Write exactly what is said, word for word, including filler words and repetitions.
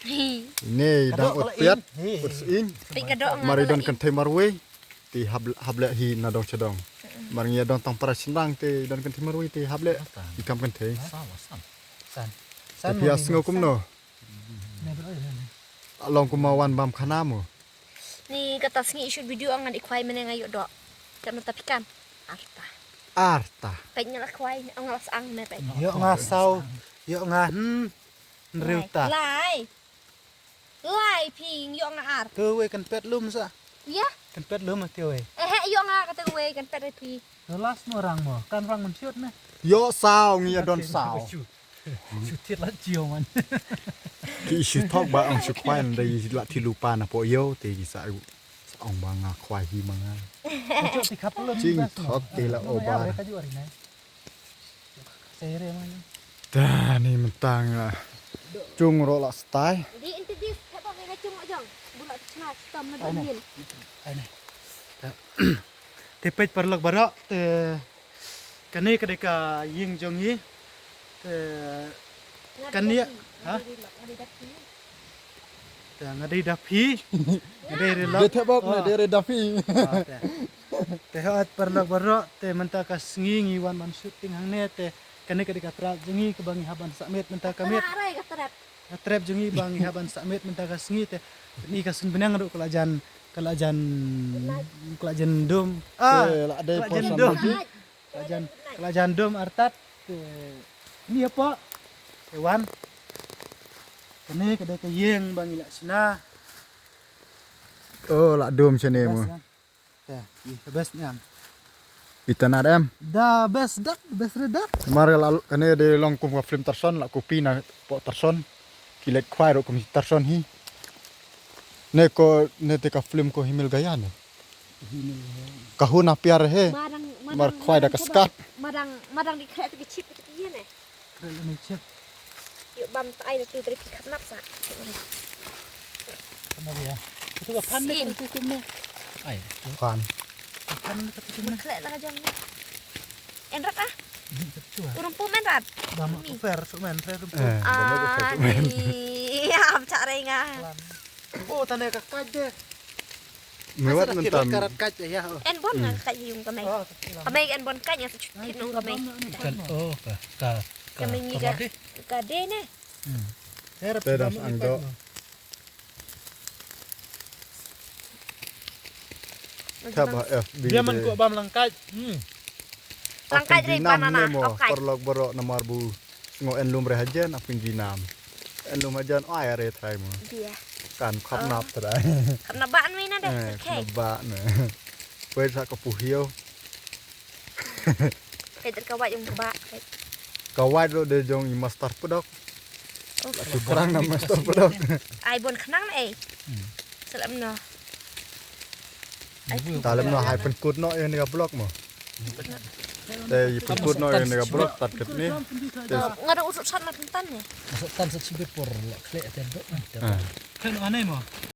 Ine i dang ut piat, ut sying. Mar i don kynthei marwei te hap leh hi na dong sha dong. Mar ngi ïa don tang para shynrang te i don kynthei marwei te hap leh i kam kynthei. Te phi ïa sngew kumno? Long kumba wan bam khana mo. Ni kata sngi i shoot video ong ngan i khwai mynne nga ïoh doh. Te mynta phi kam. Arta. Arta. Peit nga la khwai ong nga la sang ne peit. Ïoh nga saw, ïoh nga hmm. Nriu ta. Lai. Lai phi ïoh nga ar. Te wei kan pet lum sa. Ïa. Kan pet lum te wei. Eh ïoh nga kata wei kan pet phi. Te las mo rang mo kan rang men shoot ne. Ïoh saw ngi ïa don saw. Shu thied la jio man. Ki shu thok ba ong shu khwai nda i la thi lupa na po ïew te ki sa ong ba nga khwai hi ma nga. Jing thok te la o ba. Ka ju ari nai. Sere man. Ta ni mynta nga. Chung ro la stai. Di inti di thaba nga chung jong. Bula chna stam na dongin. Ai nai. Te peit paralok baroh te kane ka dei ka ïing jong ngi. Te kane ha? Te nga dei da phi. Nga dei re lok. Dei thebok ne dei re da phi. Te hot paralok baroh te mynta ka sngi ngi wan ban shooting hangne te kane ka dei ka trap jong ngi kaba ngi hap ban submit mynta ka miet. Ka trap jong ngi ba ngi hap ban submit mynta ka sngi te ni ka sun bneng ruh ka la jan ka la jan ka la jan dum. Ah, ka la jan dum. Ka la jan ka la jan dum artat te ni apa te wan. Kane ka dei ka ïing ba ngi la shna. Oh, la dum shane mo. Te, ih, best niam. Ita na dem. Da best dak, best re dak. Mar la kane de long kum ka film Tarson la kopi na po Tarson. Ki let khwai ro kum Tarson hi. Ne ko ne te ka film ko Himil Gaya ne. Ka huna piar he. Mar khwai da ka skat. Madang madang di khet ki chip ki ne. Kren ane chip. Yuk bam tai na tu dari pick up nap sa. Kamar ya. Itu ka pan ni tu tu ni. Ai. Pan. Pan ni tu tu ni. Khlek lah jam ni. En rat ah. Urung pu men rat. Bam ko fer su men fer pu. Ah, ni. Am chak rai nga. Oh, tane ka kaj de. Mewat mentam. Karat kaj ya. En bon nga kaj yung kamai. Kamai en bon kaj ya tu chit nong kamai. Kan oh ka ka ka. Kamai ni ka ka de ne. Hmm. Te dam ang do. Thaba F B. Dia man ko bam lang kaj. Hmm. Lang kaj re banana. Paralok baroh namar bu. Ngo en lum re hajan apin jinam. En lum hajan ai are trai mo. Dia. Kan khap nap trai. Khap nap ba nui na de. Khap nap ba na. Poi sa ka puhiu. Peit ka wai yung ba. Ka wai lo de jong i master pedok. Kurang na master pedok. Ai bon khnang na ei. Salam no. Talem no hai pynkut no ïa ni ka blok mo. Te i pynkut no ïa ni ka blok tat kat ni. Nga da usuk san na tan ni. Usuk tan sa chibe por la khlek te do. Khlek no anai mo.